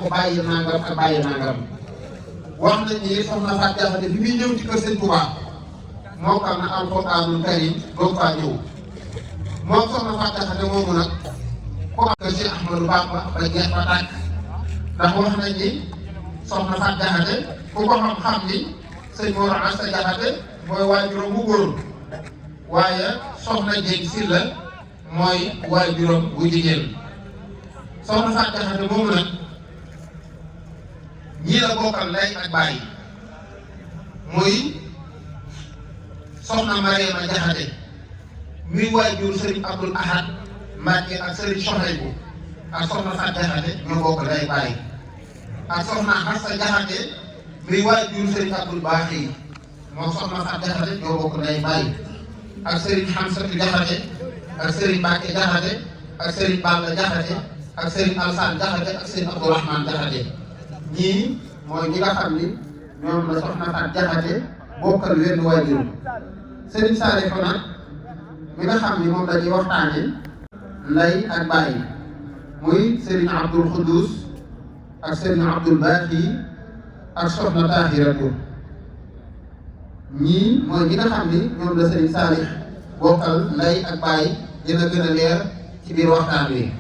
ko bàyyi nangam ak bàyyi nangam wax nañ ni soxna Fatou Diakhaté bi muy ñëw ci kër Sëñ Touba mokkal na alxuraanul karim doog faa ñëw moom soxna Fatou Diakhaté moomu nag ko am kër Cheikh Ahmadou Bamba ba jeex ba tàkk ndax wax nañ ni soxna Fatou Diakhaté ku ko xam ni sëñ Mor Asta Diakhaté mooy waajuram bu góor waaye soxna Dieng Sylla mooy waajuram bu jigéen soxna Fatou Diakhaté moomu nag ñii la bokkal ndey ak bàyyi muy soxna Mariama Diakhaté muy waajur Serigne Abdoul Ahad Mbacké ak Serigne Sohaybou ak soxna Fatou Diakhaté ñoo bokk ndey ak bàyyi ak soxna Hassa Diakhaté muy waajur Serigne Abdoul Baaxi moom soxna Fatou Diakhaté ñoo bokk ndey ak bàyyi ak Serigne Hamsatou Diakhaté ak Serigne Mbacké Diakhaté ak Serigne Balla Diakhaté ak Serigne Alsane Diakhaté ak Serigne Abdourahmane Diakhaté ñii mooy ñi nga xam ni ñoom la soxna Fatou Diakhaté bokkal wenn waajur Serigne Salif nag mi nga xam ni moom dañuy waxtaane ndey ak bàyyi muy Serigne Abdoul Khoudous ak Serigne Abdoul Baqi ak soxna Tahiratu ñii mooy ñi nga xam ni ñoom la Serigne Salif bokkal ndey ak bàyyi dina gën a leer ci biir waxtaan wi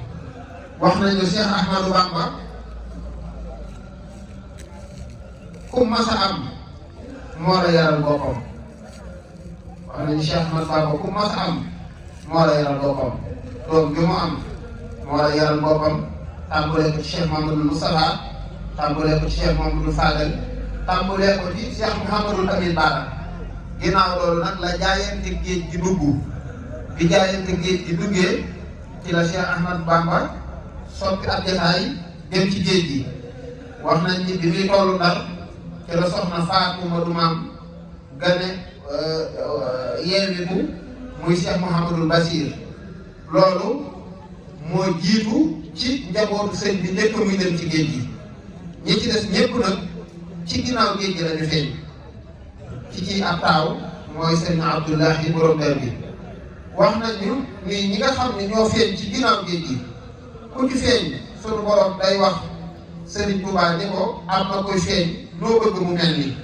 wax nañu Cheikh Ahmadou Bamba ku mas a am moo la yaral boppam wax nañu Cheikh Ahmadou Bamba ku mas a am moo la yaral boppam doom bi mu am moo la yaral boppam tàmbalee ko ci Cheikh Mamadou Moustapha tàmbalee ko ci Cheikh Mamadou Fadel tàmbalee ko ci Cheikh Mouhamadou Amine Bara ginnaaw loolu nag la jaayante géej gi dugg bi jaayante géej gi duggee ci la Cheikh Ahmadou Bamba soppi ab jataay dem ci géej gi wax nañ ni bi muy tollu Ndar ci la soxna Faatuma du maam gane yeewiku muy Cheikh Mouhamadul Basir loolu moo jiitu ci njabootu sëñ bi njëkk muy dem ci géej gi ñi ci des ñëpp nag ci ginnaaw géej gi lañu feeñ ci ab taaw mooy sëñ Abdoulahi borom der bi wax nañu ni ñi nga xam ne ñoo feeñ ci ginnaaw géej gi ku ci feeñ sunu borom day wax Serigne Touba ni ko am na koy feeñ noo bëgg mu mel ni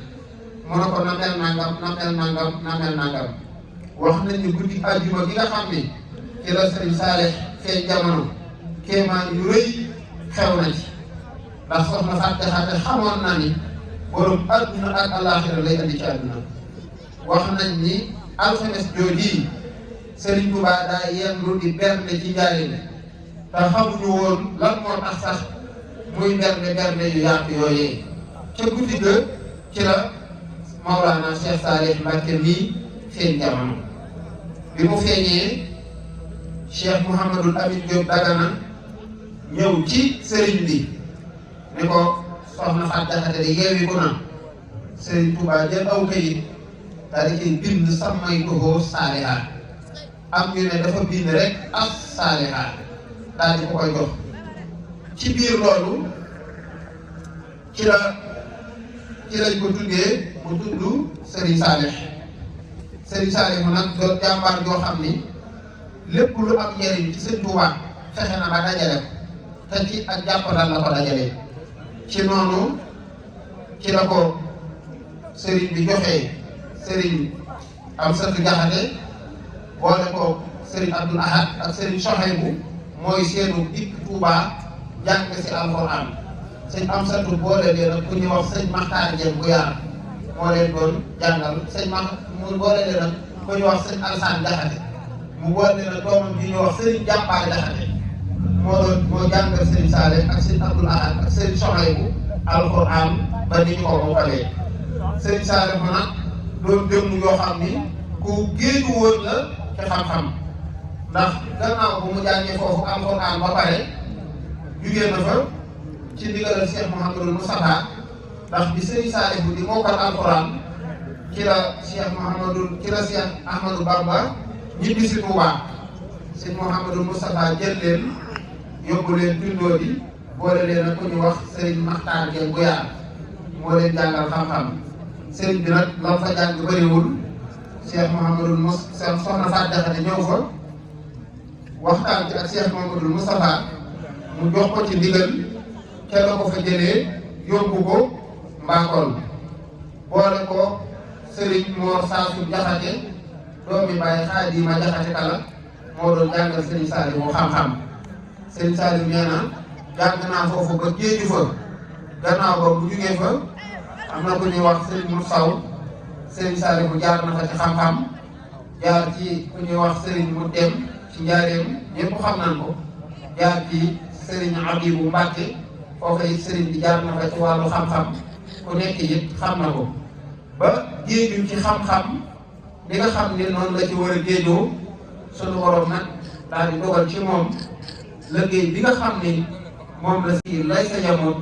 mu ne ko na mel nangam na mel nangam na mel nangam wax nañu guddi àjjuma gi nga xam ni ci la Serigne Saleh feeñ jamono kéemaan yu rëy xew na ci ndax soxna Fatou Diakhaté xamoon na ni borom adduna ak àllaaxira lay andi ci àdduna wax nañ ni alxames jooji Serigne Touba daa yendu di bernde ci njaareen te xamuñu woon lan moo tax sax muy bernde yu yaatu yooyee ca guddi ga ci la Maolana Cheikh Salih Mbacké mii feeñ jamono bi mu feeñee Cheikh Mouhamadul Amin Diop Dagana ñëw ci sëriñ bi ni ko soxna Fatou Diakhaté di yeewi ko na Serigne Touba jël aw kayit daal di ciy bind sammaytuhu Saliha am ñu ne dafa bind rek as Saliha daal di ko koy jox ci biir loolu ci lañ ko tuddee mu tudd Serigne Salih Serigne Salih mu nag doon jàmbaar joo xam ni lépp lu am njëriñ ci Sëñ Touba fexe na ba dajale te ci ak jàppandal la ko dajale ci noonu ci la ko Serigne bi joxee Serigne Amsatou Diakhaté boole ko Serigne Abdoul Ahad ak Serigne Sohaybou mooy seenu dikk Touba jàng si alxuraan sëñ Amsatou boole leen ak ku ñuy wax sëñ Makhtar Dieng bu yaar moo leen doon jàngal mu boole leen ak ku ñuy wax sëñ Alsane Diakhaté mu boole leen ak doomam bi ñuy wax Serigne Jàmbaar Diakhaté moo jàngal Serigne Saleh ak sëñ Abdoul Ahad ak Serigne Sohaybou alxuraan ba ni ñu ko boobalee Serigne Saleh ma nag doon jëmm yoo xam ni ku géeju woon la ci xam-xam ndax gannaaw bu mu jàngee foofu alxuraan ba pare jugee na fa ci ndigalal Cheikh Mouhamadou Moustapha ndax bi Serigne Salih bu di mokkal alxuraan ci la Cheikh Ahmadou Bamba ñibbi si Touba Serigne Mouhamadou Moustapha jël leen yóbbu leen tundoo di boole leen ak ku ñu wax Serigne Makhtar Dieng bu yaar moo leen jàngal xam-xam Serigne bi nag lam fa jàng bëriwul Cheikh soxna Fatou Diakhaté ñëw fa waxtaan ci ak Cheikh Mouhamadou Moustapha mu jox ko ci ndigal te la ko fa jëlee yóbbu ko Mbakol boole ko Serigne Mor Saasu Jaxate doomi Baye Xaadima Jaxate Kala moo doon jàngal Serigne Saliou xam-xam Serigne Saliou nee na jàng naa foofu ba géeju fa gannaaw ba bu jugee fa am na ku ñuy wax Serigne Moussaw Serigne Saliou bu jaar na fa ci xam-xam jaar ci ku ñuy wax Serigne mu dem ci njaareem ñëpp xam nañ ko jaar ci Serigne Abibou Mbacke foofa it Serigne bi jaar na fa ci wàllu xam-xam ku nekk it xam na ko ba géeju ci xam-xam li nga xam ne noonu la ci war a géejoo sunu borom nag daal di dogal ci moom liggéey bi nga xam ni moom la si lay sa yamut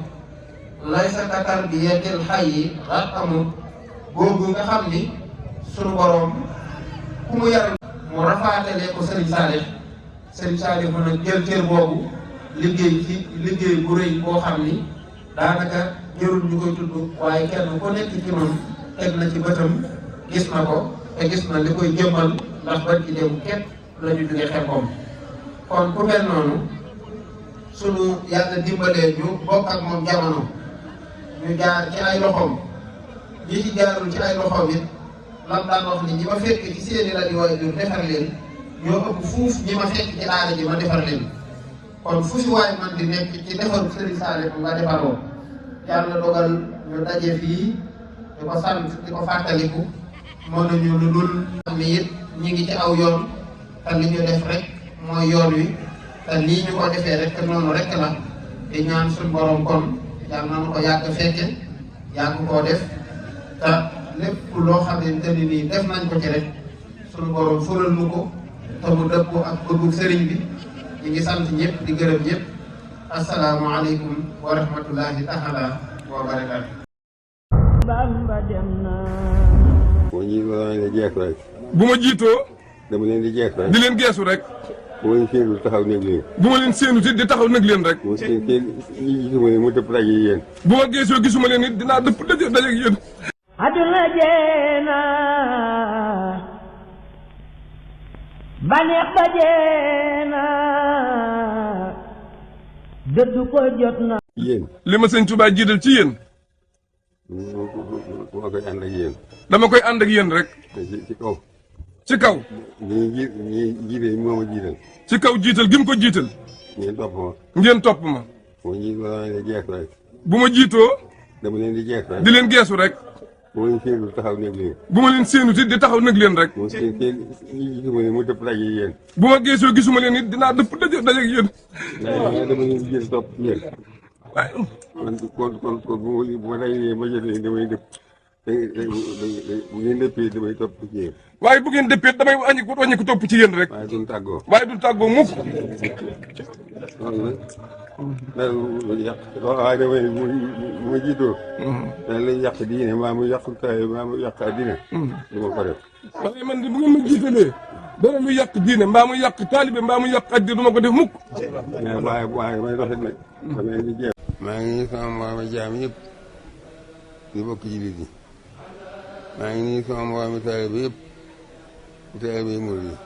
lay sa katar bi yeddel xay yi rat amut googu nga xam ni sunu borom ku mu yar mu rafaatale ko Serigne Saliou mën a jël cër boobu liggéey ci liggéey bu rëy boo xam ni daanaka jërul ñu koy tudd waaye kenn ku nekk ci noonu teg na ci bëtam gis na ko te gis na li koy jëmmal ndax ban ci dem képp la ñu jóge Xelkom kon ku mel noonu sunu yàlla dimbalee ñu bokk ak moom jamono ñu jaar ci ay loxoom ñi ci jaarul ci ay loxoom it lam daan wax ni ñi ma fekk ci seeni rajo waajur defar leen ñoo ëpp fuuf ñi ma fekk ci daara ji ma defar leen kon fu si waay man di nekk ci defaru Serigne Saliou nga defaroo yàlla dogal ñu daje fii di ko sant di ko fàttaliku mën nañu lu dul xam ni it ñi ngi ci aw yoon te li ñu def rek mooy yoon wi te nii ñu ko defee rek te noonu rek la di ñaan suñu borom kon yàlla na ko yàgg fekke yàgg koo def te lépp loo xamante ni nii def nañ ko ci rek suñu borom fulal nu ko te mu dëppoo ak bëggu sëriñ bi ñu ngi sant ñëpp di gërëm ñëpp asalaamualeykum wa rahmatullahi taala wa barakaatu. bu ma jiitoo dama leen di jeex rek di leen geesu rek bu ma leen séenu taxaw néeg leen bu ma leen séenu it di taxaw nag leen rek bu ma seen gisuma leen mu dëpp daje yéen bu ma geesoo gisuma leen it dinaa dëpp daje ak yéen. aduna jeena baneex ba jeena dëddu ko jot na yéen li ma sëñ Touba jiital ci yéen bu ma koy ànd ak yéen dama koy ànd ak yéen rek ci kaw ci kaw ñi jiite moo ma jiital ci kaw jiital gi mu ko jiital ngeen topp ma ngeen topp ma bu ma jiit dama leen di jeex rek bu ma jiitoo dama leen di jeex rek di leen geesu rek bu ma leen séenu taxaw néeg leen bu ma leen séenu it di taxaw nag leen rek bu ma seen gisuma leen mu dëpp daje yéen bu ma geesoo gisuma leen it dinaa dëpp daje ak yéen. waaye dama leen di jël topp yéen waaye man kon bu ma dajee ma jël leen damay dëpp bu ngeen dëppee damay topp ci yéen waaye bu ngeen dëppee damay wàññi ko topp ci yéen rek waaye duñ tàggoo waaye du tàggoo mukk. loolu nag dara lu yàq waaye damay bu ma jiitoo dana lay yàq diine mbaa mu yàq kaay mbaa mu yàq addina du ma ko def waaye man de bu ngeen ma jiitalee dara lu yàq diine mbaa mu yàq taalibe mbaa mu yàq addina du ma ko def mukk. waaye may doxit nag dama leen di jéem maa ngi nii sama moromi jaam yëpp di bokk jullit yi maa ngi nii sama moromi taalibe yëpp taalibe murid yi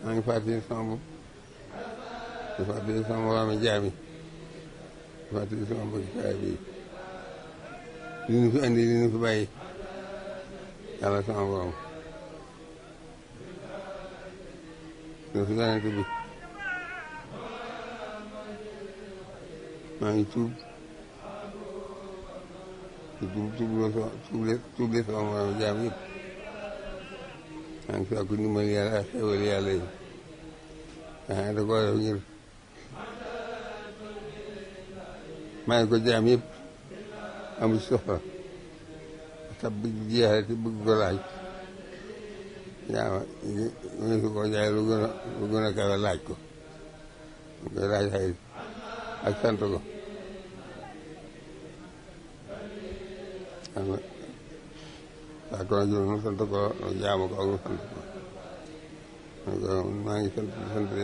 maa ngi fàttali sama bopp di fàttali sama moromi jaam yi di fàttali sama bokki taalibe yi li ñu fi andi li ñu fi bàyyi yàlla sama borom li ñu fi yonent bi maa ngi tuub tuub sama moromi jaam yëpp maa ngi sàkku ndimbal yàlla ak xéwal yàlla yi da koo def ngir maa ngi ko jaam yëpp amu ci soxla tab bi jeexle te bëgg ko laaj jaama mu su ko jaay lu gën a kawe laaj ko mu koy laaj xëy ak sant ko waa kon jur nu sant ko jaamu ko ak nu sant ko maa ngi sant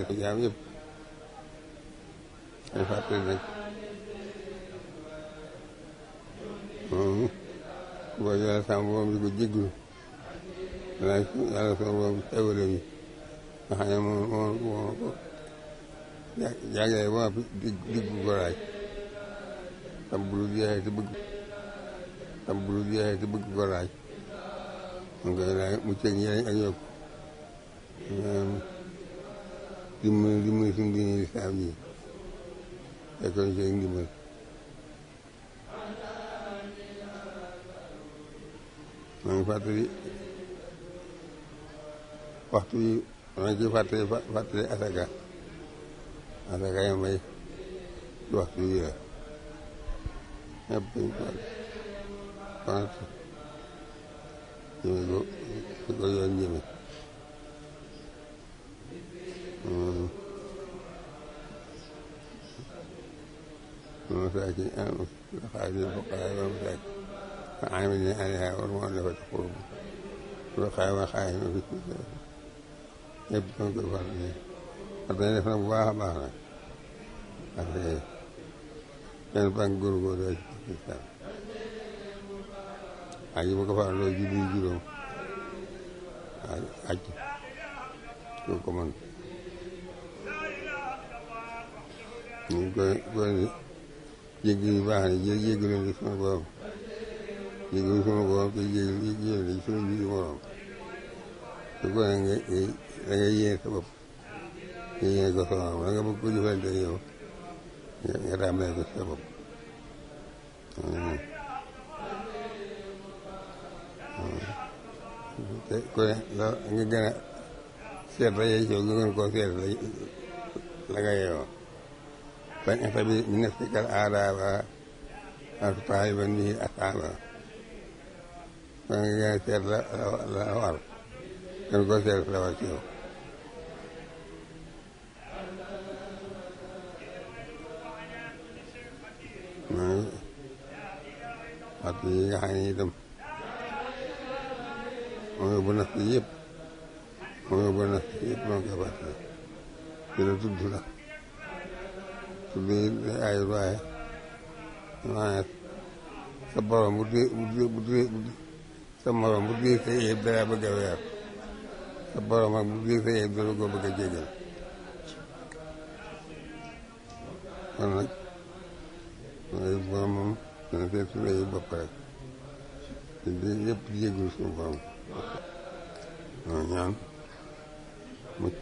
ko jaam yëpp ay fàttali nag moom boo yàlla sama borom di ko jégglu yàlla sama borom xewale mi nga xam ne moo ko jàngale ba diggu ko laaj tam bu dul jeexee te bëgg ko laaj mu ngi koy laaj mu ceeg njëriñ ak yokk dimbali suñu diine lislaam ji fekkoon ceeg ndimbal maa ngi fàttali waxtu yi maa ngi ciy fàttali asaka yi may ci waxtu yi la ñëpp dañ ko konat jëme ko yoon jëme والمساكين الخارجين الفقراء والمساكين والعاملين عليها والمؤلفة قلوبهم والرقاب خائفين في كل شيء يبتون كفار حتى يفهم بواها بحرا حتى ينفع قرقوا ذلك في الإسلام عجب كفار لو جدي جلوم عجب كمان ñu koy jéggi yu baax ne jéggi leen di sunu borom jéggi sunu borom te jéggi leen di sunu biir morom su ko ne da ngay yéene sa bopp nga yéene ko sa morom da nga bëgg ko jëfalante ak yow nga tàmbalee ko sa bopp te ku ne nga gën a seet la yey nga gën koo seet la nga yeewoo فانتبه بنفسك الآداب وتصاحبا به الأصحاب فإن سير لا أعرف كان قد سير لا وشيء أعطيه حنيدم ويبنى السيب من كباسة إلى تدخل tuddee ay waaye waaye sa borom sa morom bu dee sa yëpp dara bëgg a weer sa borom ak bu dee sa yëpp dara ko bëgg a jégal kon nag mooy borom moom dana seet suñu ay bopp rek te yëpp jégul suñu borom ñaan mucc